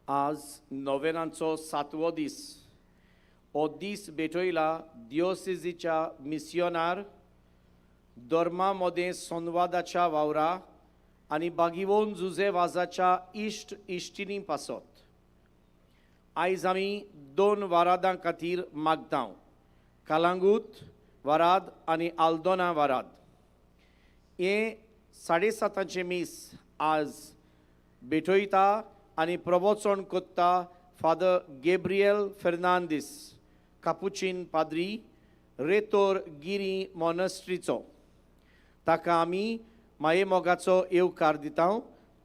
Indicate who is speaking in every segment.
Speaker 1: आज नोवेनांचो सातवो दीस. हो दीस भेटयला दिओसिजीच्या मिसियोनार धर्मा मदें संवादाच्या वावरा आनी बागिवोन जुजे वाजाच्या इश्ट इश्टिणी पासत. आयज आमी दोन वारादां खातीर मागता, कालांगूत वाराद आनी आल्दोना वाराद. हें 7:30 मीस आज भेटयता आनी प्रवचन करता फादर गेब्रियल फेर्नांदीस, कापुचीन पाद्री, रेतोर गिरी मोनस्ट्रीचो. ताका आमी माये मोगाचो येवकार दिता.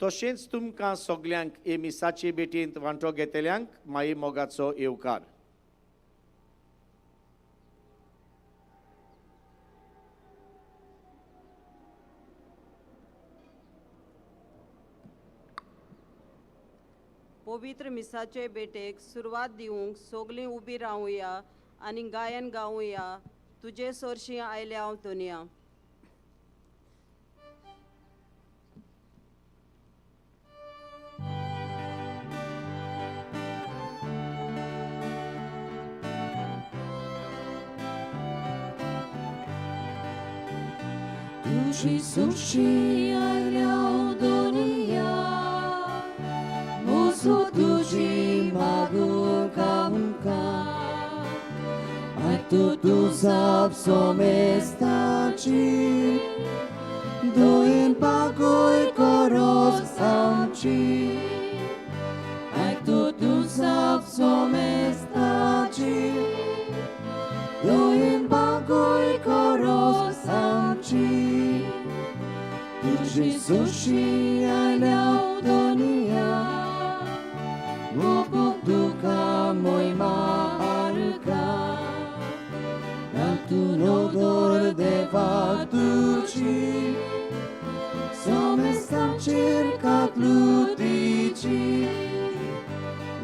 Speaker 1: तशेंच तुमकां सगल्यांक हे मिसाचे भेटेंत वांटो घेतल्यांक माये मोगाचो येवकार.
Speaker 2: पवित्र मिसाचे भेटेक सुरवात दिवंक सगलीं उबी रावया आनी गायन गावया. तुजे सरशीं आयल्या हांव दुनिया.
Speaker 3: तुजी सरशीं आयल्या हांव दुनिया, मोसो तुजी मागूंक आमकां. आयतू तुजाप सोमेस्ताची, दोन पागोय कोरोस आमची. आयतू तुजाप सोमेस्ताची, दोन पागोय कोरोस आमची. तुजी सुशी आयल्या दुनिया, मोगूंक तुका मोयमा आरका. तूं नदर देवा तुजी, सोमेस्ताचेर कातलुतीची.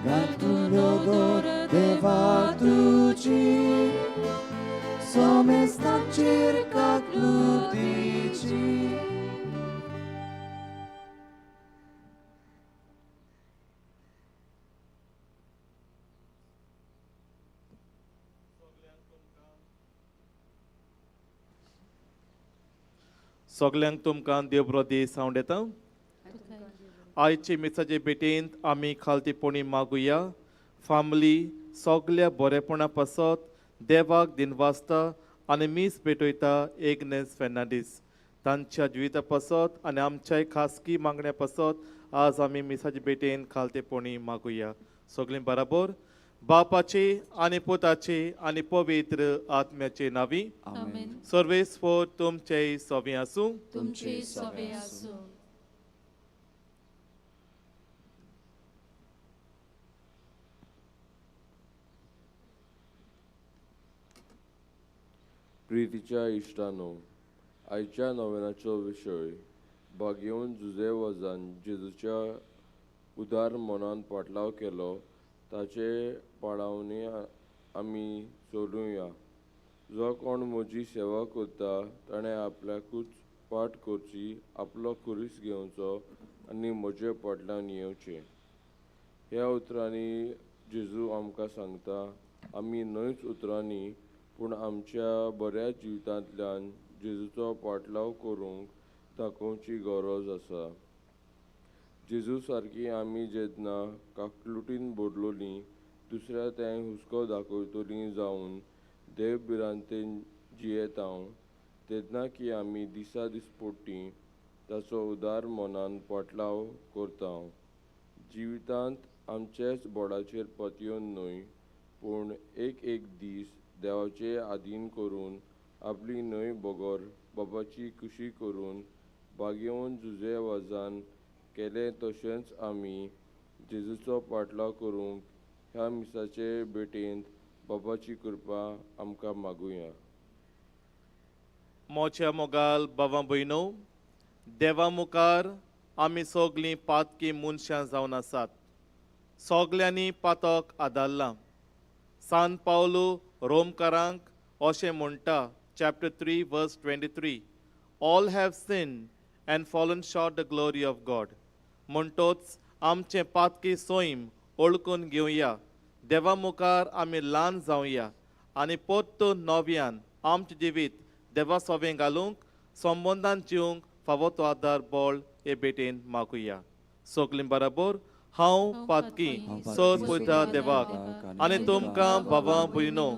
Speaker 3: घाल तूं नदर देवा तुजी, सोमेस्ताचेर कातलुतीची.
Speaker 4: सगल्यांक तुमकां देव बरो दीस हांव दिता. आयचे मिसाचे भेटेंत आमी खालतीपणी मागुया. फामिली सगल्या बरेपणा पासत देवाक दिनवासता आनी मीस भेटयता एग्नेस फेर्नांडीस तांच्या जिविता पासत आनी आमच्याय खासगी मागण्या पासत आज आमी मिसाचे भेटेन खालतेपणी मागुया. सगळीं बराबर बापाचे आनी पुताचे आनी पवित्र आत्म्याचे नावी.
Speaker 5: आमेन.
Speaker 4: सर्वेस्पर तुमचे सवे आसूं.
Speaker 5: तुमचे सवे आसूं.
Speaker 6: प्रितीच्या इश्टानो, आयच्या नोवेनाचो विशय भागेवन जुजे वजान जेजूच्या उदार मनान पाटलाव केलो ताचे पाळावणी आमी चलुया. जो कोण म्हजी सेवा करता ताणें आपल्याकूच पाठ करची, आपलो खुरीस घेवचो आनी म्हजे फाटल्यान येवचें. ह्या उतरांनी जेजू आमकां सांगता, आमी न्हयच उतरांनी पूण आमच्या बऱ्या जिवितांतल्यान जेजूचो पाटलाव करूंक दाखोवची गरज आसा. जेजू सारकी आमी जेन्ना काकलुटीन बरलोलीं दुसऱ्या तें हुस्को दाखयतलीं जावन देव भिरांतेन जियेता तेन्ना की आमी दिसा दिसपोटी ताचो उदार मनान पाटलाव करता. जिवितांत आमचेच बोडाचेर पतयेवन न्हय पूण एक एक दीस देवाचे आदीन करून आपली न्हय बगर बाबाची खुशी करून बागेवन जुजे वजान केलें तशेंच आमी जेजूचो पाटलाव करूंक ह्या मिसाचे भेटेंत बाबाची कृपा आमकां मागुया.
Speaker 4: मोच्या मोगाल बाबा भयणो, देवा मुखार आमी सगलीं पातकी मनशां जावन आसात. सगल्यांनी पातक आदारलां. सान पावलो रोमकारांक अशें म्हणटा, chapter 3 verse 23, all have sin and fallen short the glory of God. म्हणटोच आमचें पातकी सैम ओळखून घेवया. देवा मुखार आमी ल्हान जावया आनी परतून नव्यान आमचें जिवीत देवा सोवें घालूंक संबंदान जिवंक फावो तो आदार बळ हे भेटेन मागुया. सगलीं बराबर हांव पातकी सर पयता देवाक आनी तुमकां बाबा भयणो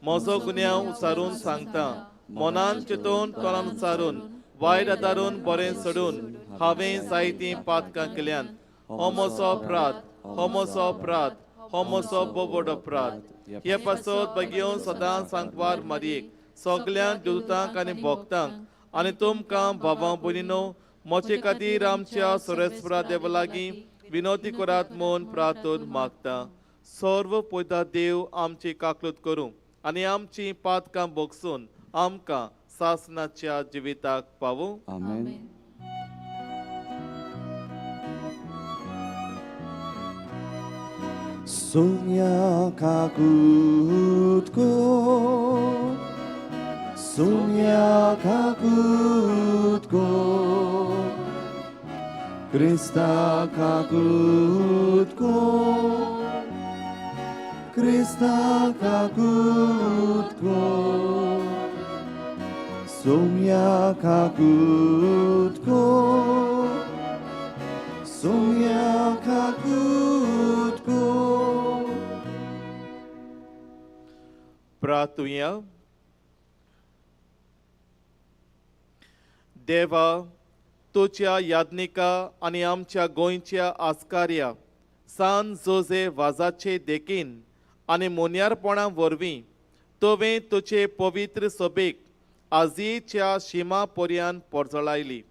Speaker 4: म्हजो गुन्यांव उचारून सांगता. मनान चिंतून तोंडान उचारून वायट आदारून बरें सोडून हांवें जायतीं पातकां केल्यान. हो म्हजो अपराध, हो म्हजो अपराध, हो म्हजो बोबड अपराध. हे पासत बगेवन सदां सांगपार मारयेक सगल्या दुतांक आनी भक्तांक आनी तुमकां बाबा भयणीनो म्हजे खातीर आमच्या सोरेस्परा देवा लागीं विनोदी करात म्हूण प्रार्थन मागता. सर्व पयता देव आमची काकलूत करूं आनी आमची पातकां भोगसून आमकां सासनाच्या जिविताक पावूं.
Speaker 3: आमेन. Sumya kakutko, sumya kakutko, Krista kakutko, Krista kakutko, sumya kakutko, sumya kakutko.
Speaker 4: प्रार्थुया. देवा, तुज्या याज्ञिका आनी आमच्या गोंयच्या आस्कार्या सान जोजे वाजाचे देखीन आनी मोन्यारपणा वरवीं तुवें तुजे पवित्र सभेक आजयेच्या शिमा पर्यान पोरजळायली.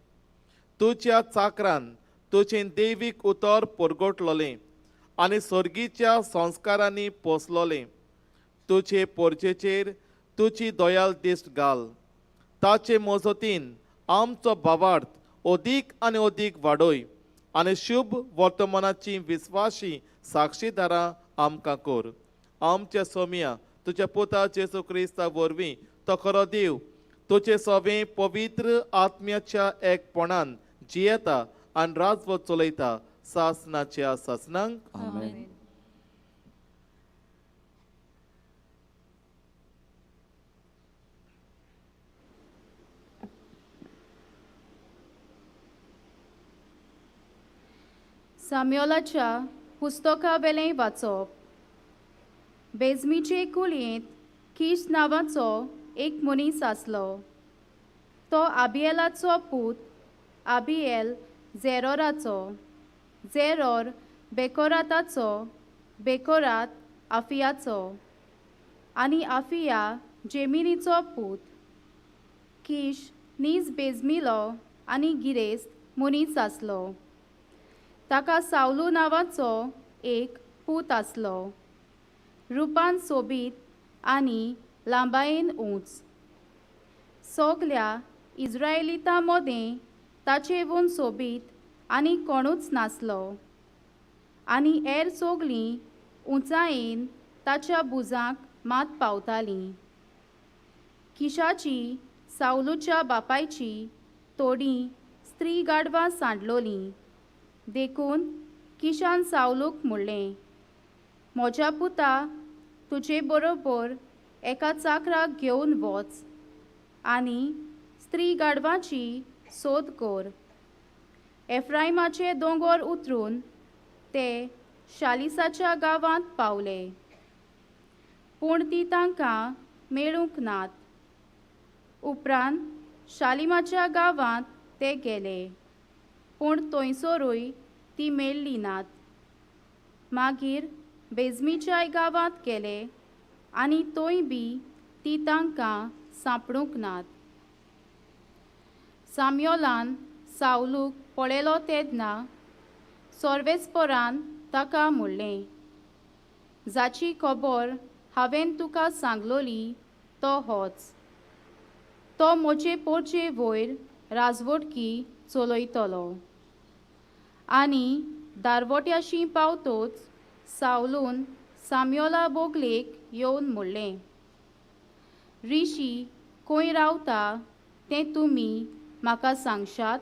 Speaker 4: तुज्या चाकरान तुजें देवीक उतर परगटलोलें आनी सर्गीच्या संस्कारांनी पोसलोलें. तुजे पोरजेचेर तुजी दयाल दिश्ट घाल. ताचे मजतीन आमचो भावार्थ अदीक आनी अदीक वाडय आनी शुभ वर्तमानाची विस्वाशी साक्षीदारां आमकां कर. आमच्या सोम्या तुज्या पुता जेजू क्रिस्ता वरवीं तो खरो देव तुजे सवें पवित्र आत्म्याच्या एकपणान जियेता आनी राजवट चलयता सासनाच्या सासनांक.
Speaker 3: आमेन.
Speaker 5: साम्योलाच्या पुस्तकावेलें वाचप. बेजमीचे कुळयेंत कीश नांवाचो एक मनीस आसलो. तो आबिएलाचो पूत, आबिएल झेरोराचो, झेरोर बेकोराताचो, बेकोरात आफियाचो आनी आफिया जेमिनीचो पूत. कीश नीज बेजमिलो आनी गिरेस्त मनीस आसलो. ताका सावलू नांवाचो एक पूत आसलो. रुपान सोबीत आनी लांबायेन उंच. सगल्या इज्रायलितां मदें ताचेवून सोबीत आनी कोणूच नासलो आनी हेर सगलीं उंचायेन ताच्या भुजांक मात पावतालीं. किशाची सावलूच्या बापायची थोडीं स्त्री गाडवां सांडलोलीं. देखून किशान सावलूक म्हणलें, म्हज्या पुता, तुजे बरोबर एका चाकराक घेवन वच आनी स्त्री गाडवाची सोद कर. एफ्रायमाचे दोंगर उतरून ते शालिसाच्या गांवांत पावले, पूण ती तांकां मेळूंक नात. उपरांत शालिमाच्या गांवांत ते गेले, पूण थंयसरूय ती मेळ्ळी नात. मागीर बेजमीच्याय गांवांत गेले आनी थंय बी ती तांकां सांपडूंक नात. साम्योलान सावलूक पळयलो तेन्ना सर्वेस्परान ताका म्हणलें, जाची खबर हांवें तुका सांगलोली तो होच. तो म्हजे पोरचे वयर राजवटकी चलयतलो. आनी दारवट्याशी पावतोच सावलून साम्योला बोगलेक येवन म्हणलें, रिशी खंय रावता तें तुमी म्हाका सांगशात?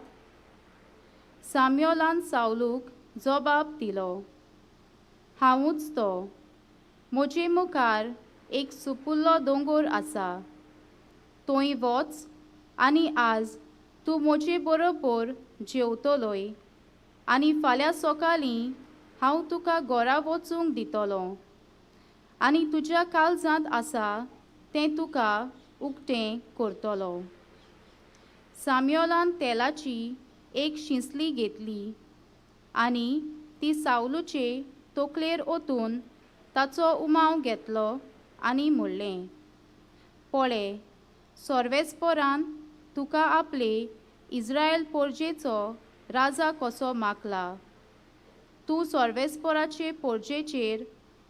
Speaker 5: साम्योलान सावलूक जबाब दिलो, हांवूच तो. म्हजे मुखार एक सुपुल्लो दोंगोर आसा. थंय वच आनी आज तूं म्हजे बरोबर जेवतलोय आनी फाल्यां सकाळीं हांव तुका घरा वचूंक दितलो आनी तुज्या काळजांत आसा तें तुका उक्तें करतलो. साम्योलान तेलाची एक शिंसली घेतली आनी ती सावलूचे तकलेर ओतून ताचो उमाव घेतलो आनी म्हणलें, पळे, सर्वेस्परान तुका आपले इस्रायल पोरजेचो राजा कसो मागला. तूं सर्वेस्पराचे पोरजेचेर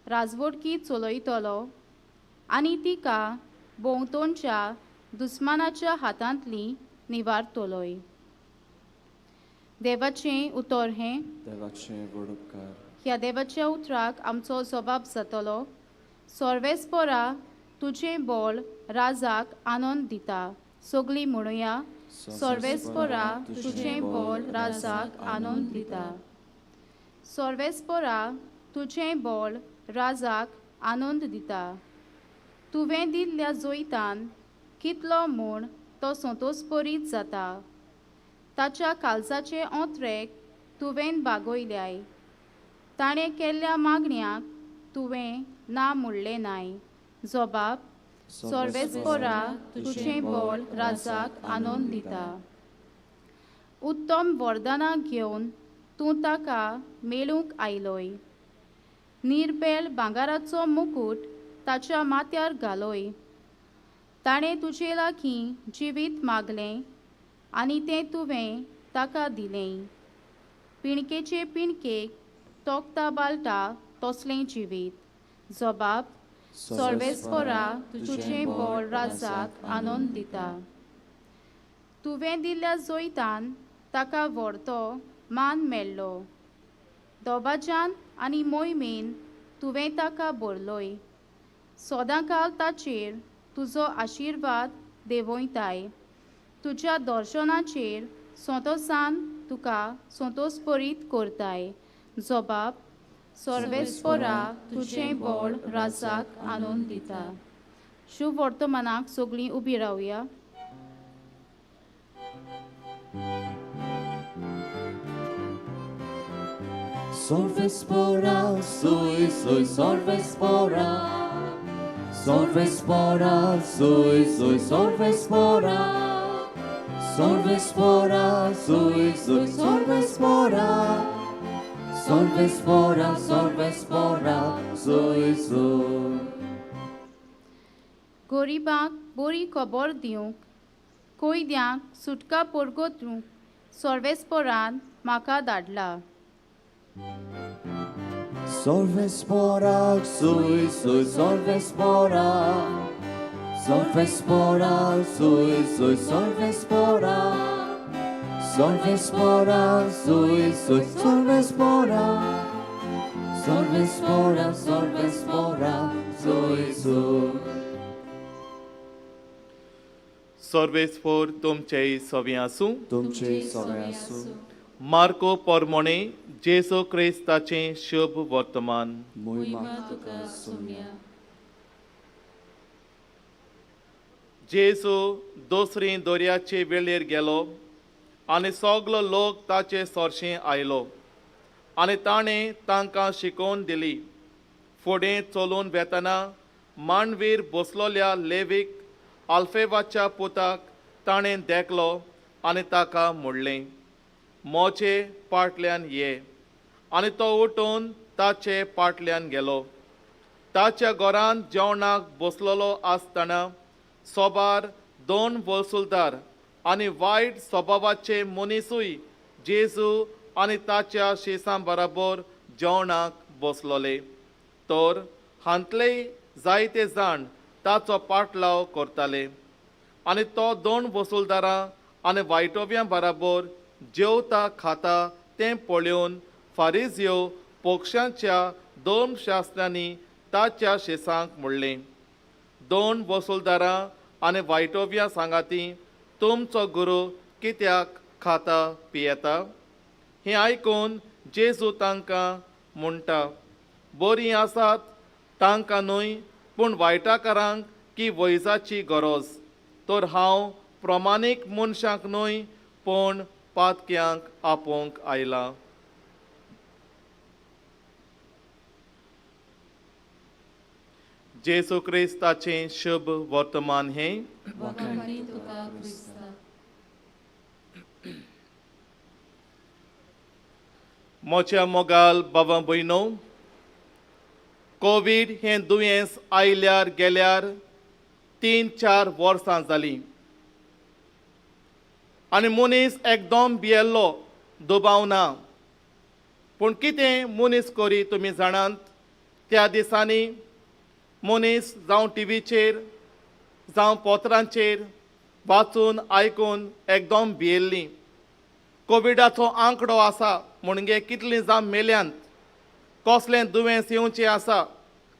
Speaker 5: राजवटकी चलयतलो आनी तिका भोंवतणच्या दुस्मानाच्या हातांतली निवारतलोय. देवाचें उतर हें.
Speaker 3: देवाचें व्हड उपकार.
Speaker 5: ह्या देवाच्या उतराक आमचो जबाब जातलो. सर्वेस्परा, तुजें बळ राजाक आनंद दिता. सगळीं म्हणुया, सर्वेस्परा, तुजें बळ राजाक आनंद दिता. सर्वेस्परा, तुजें बळ राजाक आनंद दिता. तुवें दिल्ल्या जैतान कितलो म्हूण तो संतोसपरीत जाता. ताच्या काळजाचे ओंत्रेक तुवें बागयल्याय. ताणें केल्ल्या मागण्याक तुवें ना म्हणलें नाय. जबाब, सर्वेस्परा, तुजें बळ राजाक आनंद दिता. उत्तम वरदानां घेवन तूं ताका मेळूंक आयलोय. निर्बेल भांगराचो मुकूट ताच्या माथ्यार घालोय. ताणें तुजे लागीं जिवीत मागलें आनी तें तुवें ताका दिलें. पिणकेचे पिणकेक तोखता बालटा तसलें जिवीत. जबाब, सर्वेस्परा, तुजें बळ राजाक आनंद दिता. तुवें दिल्ल्या जैतान ताका व्हरतो मान मेळ्ळो. दोबाज्यान आनी मोहिमेन तुवें ताका भरलोय. सदांकाल ताचेर तुजो आशिर्वाद देंवयताय. तुज्या दर्शनाचेर संतोसान तुका संतोसपरीत करताय. जबाब, सर्वेस्परा, तुजें बळ राजाक आनंद दिता. शुभ वर्तमानाक सगळीं उबी रावया.
Speaker 3: Solvespora, sui, sui, solvespora. Solvespora, sui, sui, solvespora. Solvespora, sui, sui, solvespora. Solvespora, solvespora, sui, sui.
Speaker 5: गोरिबांक बरी खबर दिवंक, कोयद्यांक सुटका परगटूंक सर्वेस्परान म्हाका धाडला.
Speaker 3: Solvespora, sui, sui, solvespora. Solvespora, sui, sui, solvespora. Solvespora, sui, sui, solvespora. Solvespora, solvespora, sui, sui.
Speaker 4: सर्वेस्पोर तुमचेय सवी आसूं.
Speaker 3: तुमचे सवे आसूं.
Speaker 4: मार्को पोरमोणे जेजू क्रिस्ताचें शुभ वर्तमान.
Speaker 3: मोहिमा तुका सोम्या.
Speaker 4: जेजू दुसरी दर्याचे वेळेर गेलो आनी सगलो लोक ताचे सरशें आयलो आनी ताणें तांकां शिकोवन दिली. फुडें चलून वेतना मांडवीर बसलोल्या लेवीक आल्फेवाच्या पुताक ताणें देखलो आनी ताका म्हणलें, मोचे पाटल्यान ये. आनी तो उठून ताचे पाटल्यान गेलो. ताच्या घरांत जेवणाक बसलेलो आसतना सोबार दोन वसुलदार आनी वायट स्वभावाचे मनिसूय जेजू आनी ताच्या शिसां बराबर जेवणाक बसलोले. तर हांतलेय जायते जाण ताचो पाटलाव करताले आनी तो दोन वसुलदारां आनी वायटोव्यां बराबर जेवता खाता तें पळोवन फारिजियो पक्षांच्या दोन शास्त्रांनी ताच्या शेसांक म्हणलें, दोन वसुलदारां आनी वायटोव्यां सांगाती तुमचो गुरू कित्याक खाता पियेता? हें आयकून जेजू तांकां म्हणटा, बरीं आसात तांकां न्हय, पूण वायटाकारांक की वैजाची गरज. तर हांव प्रमाणीक मनशांक न्हय पूण पातक्यांक आपोवंक आयलां. जेजू क्रिस्ताचें शुभ वर्तमान हें. म्हज्या मोगाल बाबा भयणो, कोवीड हें दुयेंस आयल्यार गेल्यार 3-4 वर्सां जालीं आनी मनीस एकदम भियेल्लो, दुबाव ना. पूण कितें मनीस करी तुमी जाणात, त्या दिसांनी मनीस जावं टिवीचेर जावं पत्रांचेर वाचून आयकून एकदम भियेल्ली. कोविडाचो आंकडो आसा म्हणजे कितलीं जाण मेल्यांत, कसलें दुयेंस येवचें आसा,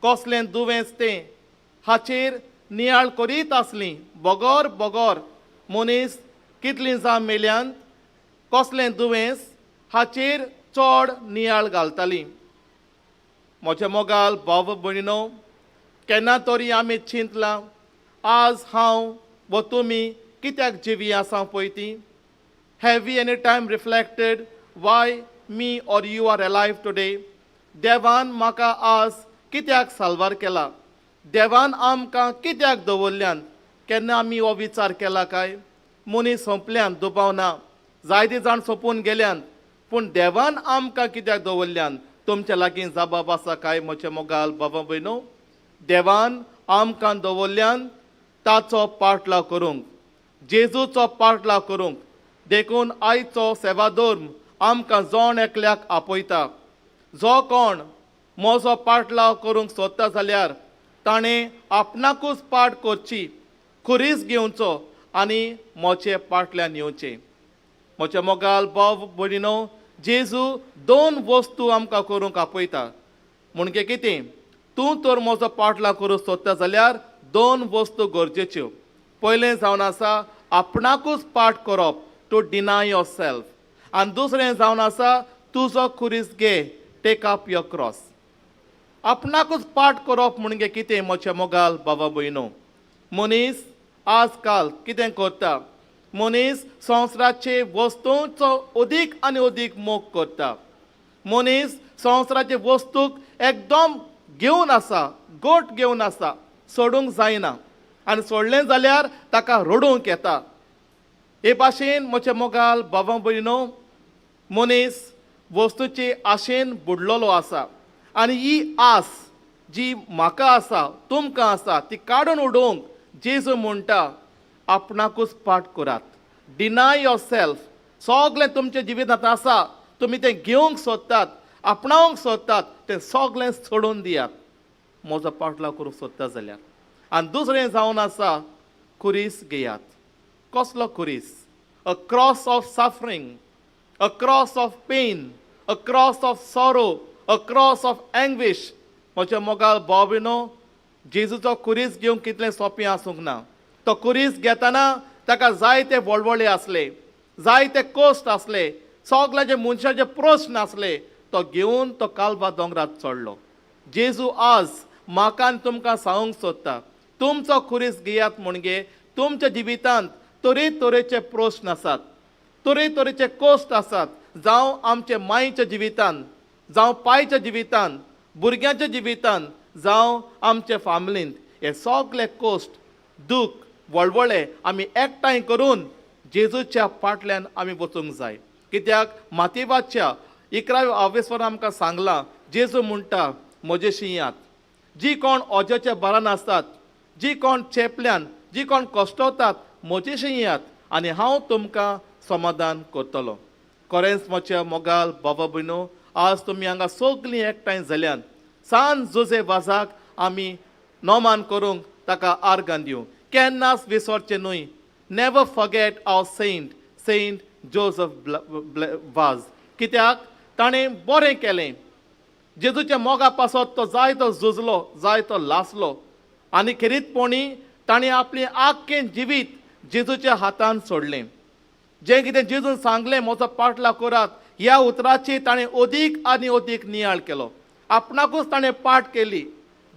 Speaker 4: कसलें दुयेंस तें, हाचेर नियाळ करीत आसली. बगर बगर मनीस कितलीं जाण मेल्यांत, कसलें दुयेंस, हाचेर चड नियाळ घालताली. म्हज्या मोगाल भाव भयणो, केन्ना तरी आमी चिंतलां आज हांव व तुमी कित्याक जिवी आसा पळय ती. Have we any time reflected why me or you are alive today? देवान म्हाका आज कित्याक साल्वार केला, देवान आमकां कित्याक दवरल्यान, केन्ना आमी हो विचार केला काय? मनीस सोंपल्यान, दुबाव ना, जायते जाण सोंपून गेल्यान, पूण देवान आमकां कित्याक दवरल्यान? तुमच्या लागीं जबाब आसा काय म्हज्या मोगाल बाबा भयणो? देवान आमकां दवरल्यान ताचो पाटलाव करूंक, जेजूचो पाटलाव करूंक. देखून आयचो सेवाधर्म आमकां जण एकल्याक आपयता. जो कोण म्हजो पाटलाव करूंक सोदता जाल्यार ताणें आपणाकूच पाट करची, खुरीस घेवचो आनी म्हजे पाटल्यान येवचें. म्हज्या मोगाल भाव भयणीनो, जेजू 2 वस्तू आमकां करूंक आपयता. म्हणजे कितें? तूं तर म्हजो पाटलाव करूंक सोदता जाल्यार 2 वस्तू गरजेच्यो. पयलें जावन आसा आपणाकूच पाट करप, टू डिनाय your self, आनी दुसरें जावन आसा तुजो खुरीस घे, टेक अप your cross. आपणाकूच पाट करप म्हणजे कितें म्हज्या मोगाल बाबा भयणो? मनीस आजकाल कितें करता? मनीस संवसाराचे वस्तूंचो अदीक आनी अदीक मोग करता. मनीस संवसाराचे वस्तूक एकदम घेवन आसा, गोट घेवन आसा, सोडूंक जायना आनी सोडलें जाल्यार ताका रडूंक येता. हे भाशेन म्हज्या मोगाल बाबा भयणो, मनीस वस्तूचे आशेन बुडलेलो आसा आनी ही आस जी म्हाका आसा, तुमकां आसा, ती काडून उडोवंक जेजू म्हणटा आपणाकूच पाट करात, डिनाय your self. सगळें तुमच्या जिवितांत आसा, तुमी तें घेवंक सोदतात, आपणावंक सोदतात, तें सगळें सोडून दियात म्हजो पाटलाव करूंक सोदता जाल्यार. आनी दुसरें जावन आसा खुरीस घेयात. कसलो खुरीस? A cross of suffering, a cross of pain, a cross of sorrow, a cross of anguish. म्हज्या मोगाल भाव भयणो, जेजूचो खुरीस घेवंक कितलें सोंपें आसूंक ना. तो खुरीस घेतना ताका जायते वळवळे आसले, जायते कश्ट आसले, सगळ्याचे मनशाचे प्रस्न आसले. तो घेवन तो कालवा दोंगरार चडलो. जेजू आज म्हाका आनी तुमकां सांगूंक सोदता, तुमचो खुरीस घेयात म्हणजे तुमच्या जिवितांत तरेतरेचे प्रस्न आसात, तरेतरेचे कश्ट आसात, जावं आमचे मायच्या जिवितांत, जावं पायच्या जिवितांत, भुरग्यांच्या जिवितांत, जावं आमचे फामिलींत, हे सगळे कश्ट, दूख, वळवळे आमी एकठांय करून जेजूच्या फाटल्यान आमी वचूंक जाय. कित्याक मातेवाच्या 11व्या आवेसवर आमकां सांगलां, जेजू म्हणटा म्हजेशी यात, जी कोण ओज्याच्या भारान आसतात, जी कोण चेपल्यान, जी कोण कश्टवतात, म्हजेशी यात आनी हांव तुमकां समाधान करतलो. खरेंच म्हज्या मोगाल बाबा भयणो, आज तुमी हांगा सगळीं एकठांय जाल्यान सान जुजे वाजाक आमी नोमान करूंक ताका आर्गां दिवं. केन्नाच विसरचें न्हय. Never forget our saint, Saint Joseph Vaz. कित्याक ताणें बरें केलें. जेजूच्या मोगा पासत तो जायतो झुजलो, जायतो लासलो आनी खेरीतपणी ताणें आपलें आख्खें जिवीत जेजूच्या हातान सोडलें. जें कितें जेजून सांगलें म्हजो पाटलाव करात, ह्या उतराचेर ताणें अदीक आनी अदीक नियाळ केलो. आपणाकूच ताणें पाट केली.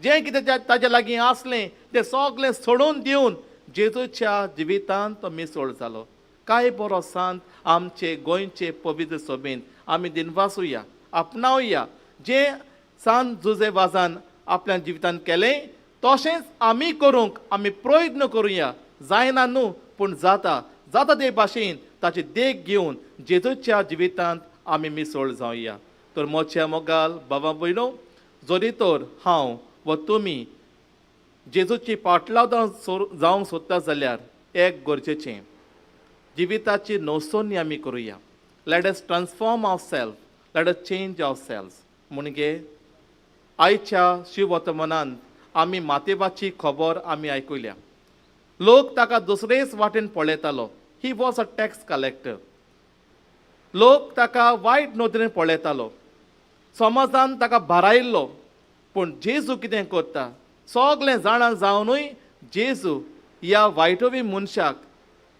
Speaker 4: जें कितें ताज्या लागीं आसलें तें सगळें सोडून दिवन जेजूच्या जिवितांत तो मिसळ जालो. काय बरो सांत आमचे गोंयचे पवित्र सभेंत आमी दिनवासुया, आपणावया. जें सांत जुजे वाजान आपल्या जिवितांत केलें तशेंच आमी करूंक आमी प्रयत्न करुया. जायना न्हू, पूण जाता जाता ते भाशेन ताची देख घेवन जेजूच्या जिवितांत आमी मिसळ जावया. तर मोच्या मोगाल बाबा भयणो, जरी तर हांव वा तुमी जेजूची पाटलाव जावंक सोदता जाल्यार एक गरजेचें जिविताची नवसोनी आमी करुया. Let us transform our self, let us change our self. म्हणजे आयच्या शिववर्तमानांत आमी मातेबाची खबर आमी आयकुल्या. लोक ताका दुसरेच वाटेन पळयतालो. He was a tax collector. लोक ताका वायट नदरेन पळयतालो, समाजान ताका भारायल्लो. पूण जेजू कितें करता, सगळें जाणा जावनूय जेजू ह्या वायटवी मनशाक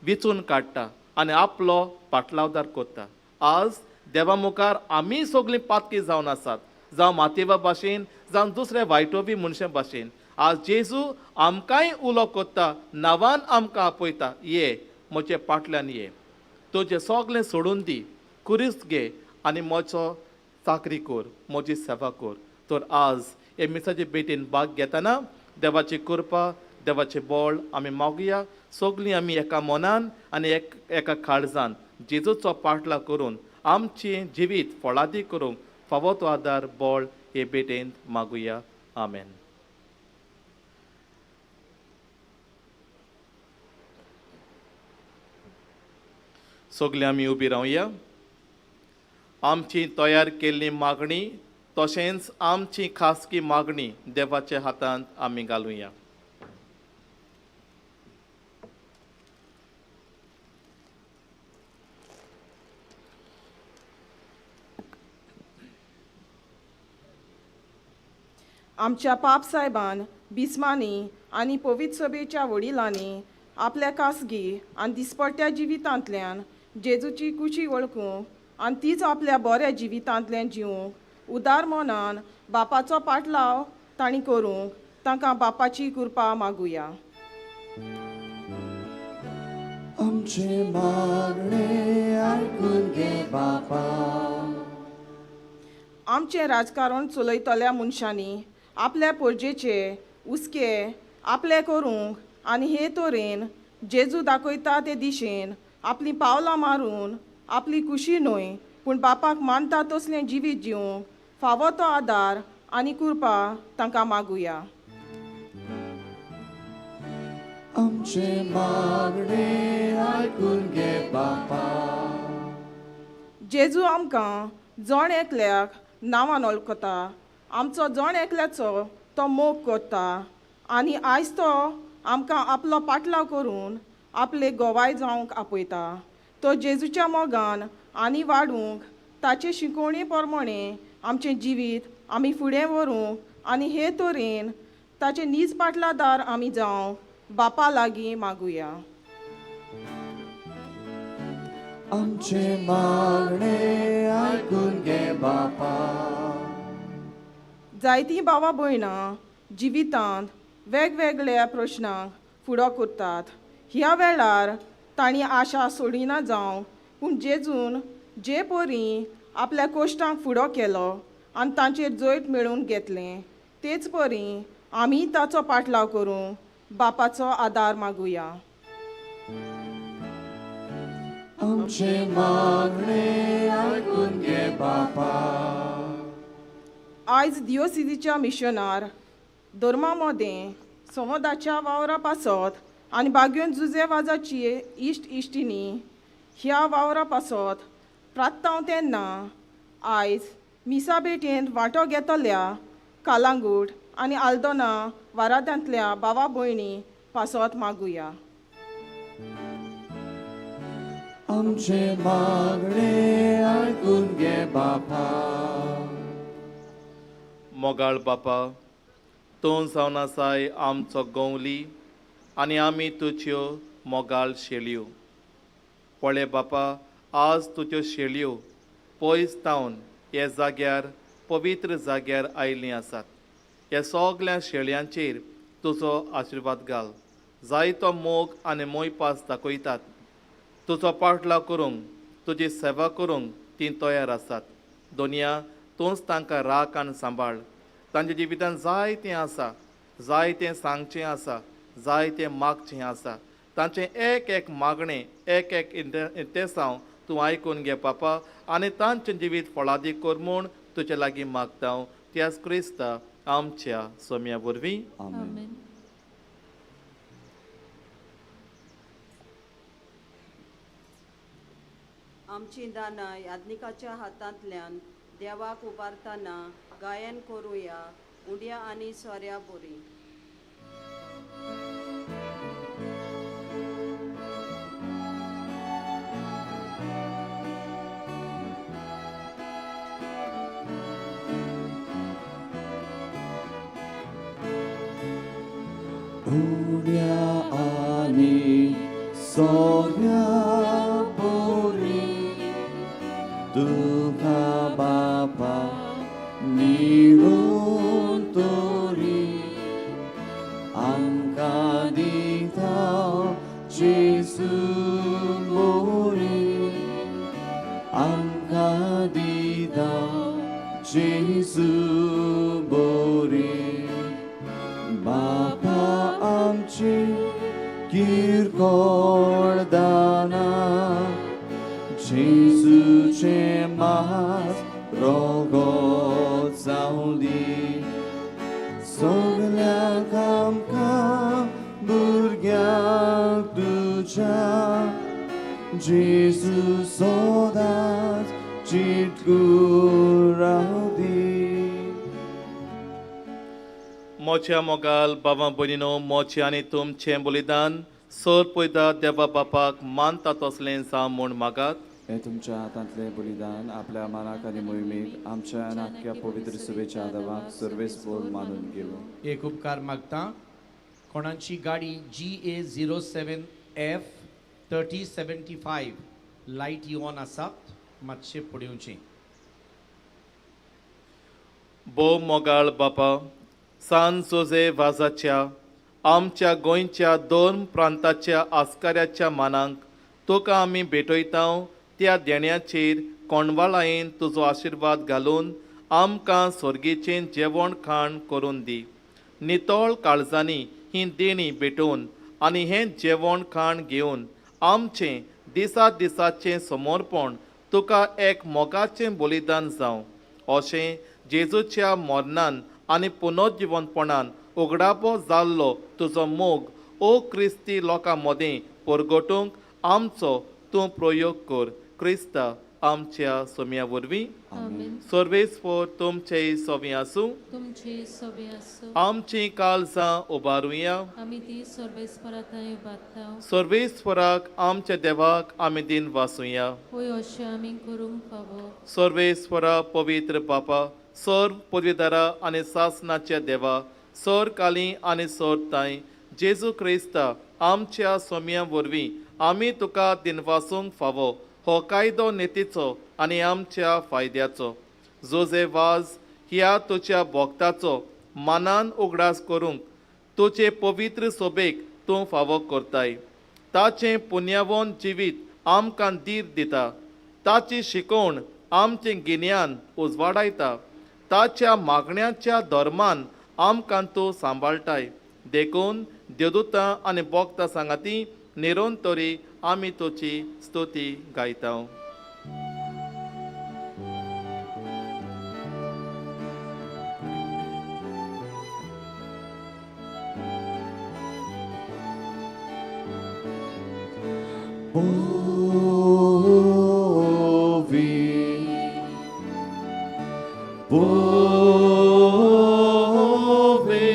Speaker 4: विचून काडटा आनी आपलो पाटलावदार करता. आज देवा मुखार आमी सगळीं पातकी जावन आसात, जावं मातेवा भाशेन, जावं दुसऱ्या वायटोवी मनशां भाशेन. आज जेजू आमकांय उलो करता, नांवान आमकां आपयता, ये म्हजे पाटल्यान ये, तुजें सगळें सोडून दी, कुरीस घे आनी म्हजो चाकरी कर, म्हजी सेवा कर. तर आज हे मिसाचे भेटीन भाग घेतना देवाची कृपा, देवाचें बळ आमी मागुया. सगळीं आमी एका मनान आनी एका काळजान जेजूचो पाटलाव करून आमचें जिवीत फळादी करूंक फावो तो आदार बळ हे भेटेंत मागुया. आमेन. सगळीं आमी उबी रावया. आमची तयार केल्ली मागणी तशेंच आमची खासगी मागणी देवाच्या हातांत आमी घालुया.
Speaker 7: आमच्या पाप साहेबान, बिस्मांनी आनी पवित्र सभेच्या वडिलांनी आपल्या खासगी आनी दिसपट्ट्या जिवितांतल्यान जेजूची कुशी वळखूंक आनी तीच आपल्या बऱ्या जिवितांतल्यान जिवूंक उदार मनान बापाचो पाटलाव तांणी करूंक तांकां बापाची कृपा मागुया.
Speaker 3: आमचे मागणे आयकून घे बापा.
Speaker 7: आमचें राजकारण चलयतल्या मनशांनी आपल्या पोरजेचे हुस्के आपले करूंक आनी हे तरेन जेजू दाखयता ते दिशेन आपलीं पावलां मारून आपली कुशी न्हय पूण बापाक मानता तसलें जिवीत जिवूंक फावो तो आदार आनी कृपा तांकां मागुया.
Speaker 3: आमचे मागणे आयकून घे बापा.
Speaker 7: जेजू आमकां जण एकल्याक नांवान वळखता, आमचो जण एकल्याचो तो मोग करता आनी आयज तो आमकां आपलो पाटलाव करून आपले गोवाय जावंक आपयता. तो जेजूच्या मोगान आनी वाडूंक ताचे शिकोवणे प्रमाणे आमचें जिवीत आमी फुडें व्हरूंक आनी हे तरेन ताचे नीज पाटलादार आमी जावंक बापा लागीं मागुया.
Speaker 3: आमचे मागणे आयकून घे बापा.
Speaker 7: जायतीं भावा भयणां जिवितांत वेगवेगळ्या प्रश्नांक फुडो करतात. ह्या वेळार तांणी आशा सोडिना जावंक, पूण जेजून जे परी आपल्या कोश्टांक फुडो केलो आनी तांचेर जैत मेळोवन घेतलें तेच परी आमी ताचो पाटलाव करूंक बापाचो आदार मागुया.
Speaker 3: आमचे मागणे आयकून घे बापा.
Speaker 7: आयज दियोसिजीच्या मिशनार धर्मा मदें संवादाच्या वावरा पासत आनी बागयोन जुजे वाजाची इश्ट इश्टिनी ह्या वावरा पासत प्रात्तांव तेन्ना आयज मिसा भेटेंत वांटो घेतल्या कालांगूट आनी आल्दोना वारादांतल्या भावा भयणी पासत मागुया.
Speaker 3: आमचे मागणे आयकून घे बापा.
Speaker 4: मोगाळ बापा, तूं जावन आसाय आमचो गवली आनी आमी तुज्यो मोगाळ शेळयो. पळय बापा, आज तुज्यो शेळयो पयस तावन हे जाग्यार पवित्र जाग्यार आयिल्लीं आसात. ह्या सगल्या शेळयांचेर तुजो आशिर्वाद घाल. जायतो मोग आनी मोयपास दाखयतात. तुजो पाटलाव करूंक, तुजी सेवा करूंक तीं तयार आसात. दोनया तूंच तांकां राख आनी सांबाळ. तांच्या जिवितांत जायतें आसा, जायतें सांगचें आसा, जायतें मागचें आसा. तांचें एक एक मागणें, एक एक इंतेसांव तूं आयकून घे पापा आनी तांचें जिवीत फळादीक कर म्हूण तुजे लागीं मागता. त्याच क्रिस्ता आमच्या सोम्या वरवीं.
Speaker 3: आमेन.
Speaker 2: आमची दानां याज्ञिकाच्या हातांतल्यान देवाक उबारतना गायन करुया उंड्या आनी सोऱ्या बोरी.
Speaker 3: उड्या आनी सोऱ्या बोरी तुका बापा निरोन तोरी आमकां दिता जेजू मोरी आमकां दिता जेजू बोरी. बापा आमची किरकोळ दानां जेजूचें मास रगत जावं दी. सगल्यांक आमकां भुरग्यांक तुज्या जेजू सदांच चिटकून रावं दी.
Speaker 4: मोच्या मोगाल बाबा भयणीनो, मोचे आनी तुमचें बलिदान सर पयदा देवा बापाक मानता तसलें जावं म्हूण मागात.
Speaker 3: हें तुमच्या हातांतलें बलिदान आपल्या मानाक आनी मोहिमेक आमच्या आनी आख्ख्या पवित्र सुबेच्या आदावाक सर्वेस्पोर मानून घेवं.
Speaker 1: एक उपकार मागता. कोणाची गाडी GA 07 F 3075 light on आसात, मातशें पळोवचें.
Speaker 4: भोव मोगाळ बापा, सान जोजे वाजाच्या आमच्या गोंयच्या दोन प्रांताच्या आस्काऱ्याच्या मानांक तुका आमी भेटयता. त्या देण्याचेर कोणवाळायेन तुजो आशिर्वाद घालून आमकां सर्गीचें जेवण खाण करून दी. नितळ काळजांनी ही देणी भेटोवन आनी हें जेवण खाण घेवन आमचें दिसा दिसाचें समर्पण तुका एक मोगाचें बलिदान जावं. अशें जेजूच्या मरणान आनी पुनर्जिवनपणान उगडापो जाल्लो तुजो मोग ओ क्रिस्ती लोकां मदीं परगटूंक आमचो तूं प्रयोग कर. क्रिस्ता आमच्या सोम्या वरवीं.
Speaker 3: आमेन.
Speaker 4: सर्वेस्पोर तुमचे सोवी आसूं.
Speaker 8: तुमची सोबी आसूं.
Speaker 4: आमची काळजां उबारुया.
Speaker 8: आमी ती सर्वेस्परा थंय उबारता.
Speaker 4: सर्वेस्वराक आमच्या देवाक आमी दिन वासुया.
Speaker 8: होय, अशें आमी करूंक फावो.
Speaker 4: सर्वेस्वरा, पवित्र बापा, सर्व पदवीदारा आनी सासनाच्या देवा, सर काली आनी सर ताई, जेजू क्रिस्ता आमच्या सोम्या वरवीं आमी तुका दिनवासूंक फावो. हो कायदो नितीचो आनी आमच्या फायद्याचो. जोजे वाज ह्या तुज्या भक्ताचो मानान उगडास करूंक तुजे पवित्र सोबेक तूं फावो करताय. ताचें पुण्यावन जिवीत आमकां धीर दिता. ताची शिकवण आमचें गिन्यान उजवाडायता. ताच्या मागण्याच्या धर्मान आमकां तूं सांबाळटाय. देखून देवदूतां आनी भक्तां सांगाती निरंतरी आमी तुजी स्तुती गायता.
Speaker 3: Ovi, Ovi,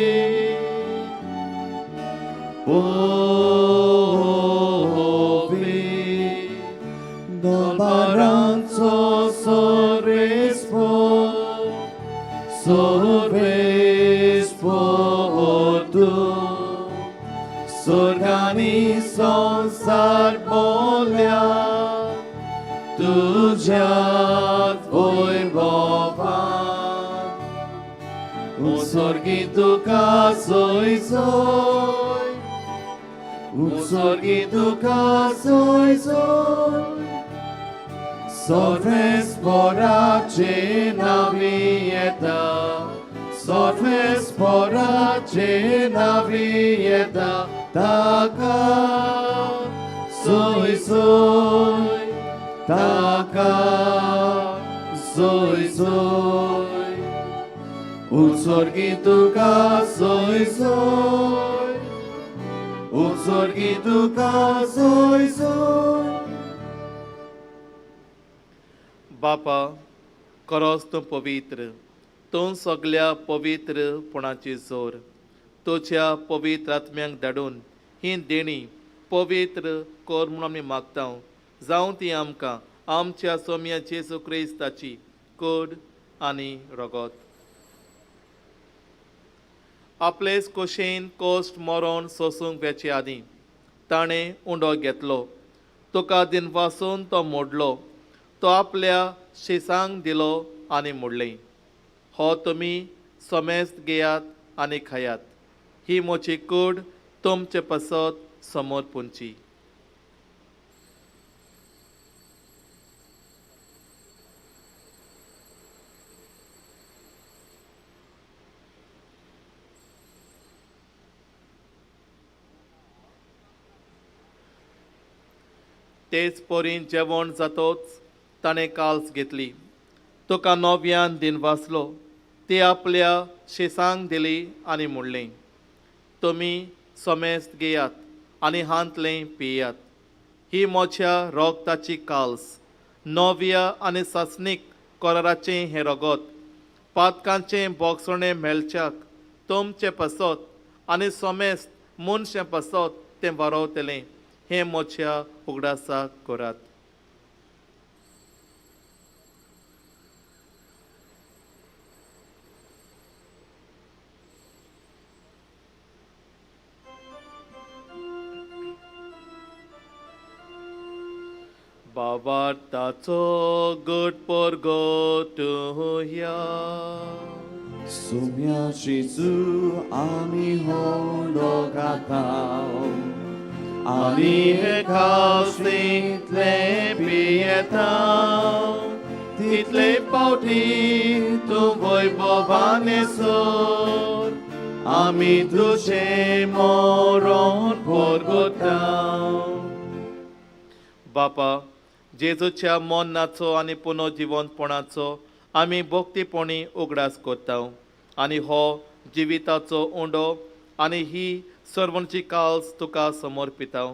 Speaker 3: Ovi, do baranzo sorrespo, sorrespo tu. Sorgani संसार बोल्या तुझ्यात वैभवान.
Speaker 4: उत्सर्गी तुका सोय सोय, उत्सर्गी तुका सोय सोय, सर्वेस्पराचे नांवी येता, सर्वेस्पराचे नांवी येता, ताका सोय सोय, ताका सोय सोय, उत्सर्गी तुका सोय सोय, उत्सर्गी तुका सोय सोय. बापा, खरोच तूं पवित्र, तूं सगल्या पवित्रपणाची जोर. तुज्या पवित्र आत्म्यांक धाडून ही देणी पवित्र कर म्हूण आमी मागता. जावं ती आमकां आमच्या सोम्या जेजू क्रिस्ताची कूड आनी रगत. आपलेच कुशीन कोश्ट मरण सोसूंक वेचे आदीं ताणें उंडो घेतलो, तुका दिनवासून तो मोडलो, तो आपल्या शिसांक दिलो आनी मोडलें, हो तुमी समेस्त घेयात आनी खायात, ही म्हजी कूड तुमचे पासत समोर पुंची. तेच परीन जेवण जातोच ताणें काल्स घेतली, तुका नव्यान दिनवासलो, ती आपल्या शिसांक दिली आनी म्हणलें, तुमी समेस्त घेयात आनी हांतलें पियात, ही म्हज्या रोगताची काल्स, नव्या आनी सासणीक कराराचें हें रगत, पातकांचें बोगसणें मेळच्याक तुमचें पासत आनी समेस्त मनशां पासत तें वारोवतलें, हें म्हज्या उगडासाक करात. बाबार्थाचो गट परगटुया.
Speaker 3: सुम्या जेजू आमी होंडो गाताव,
Speaker 4: आनी हे कावसींतले पियेता, तितले पावटी तूं वैभवाने सोर, आमी तुजें मरण परगटा. बापा, जेजूच्या मरणाचो आनी पुनर्जिवंतपणाचो आमी भक्तीपणी उगडास करता आनी हो जिविताचो उंडो आनी ही सर्वणची काल्स तुका समर्पिता.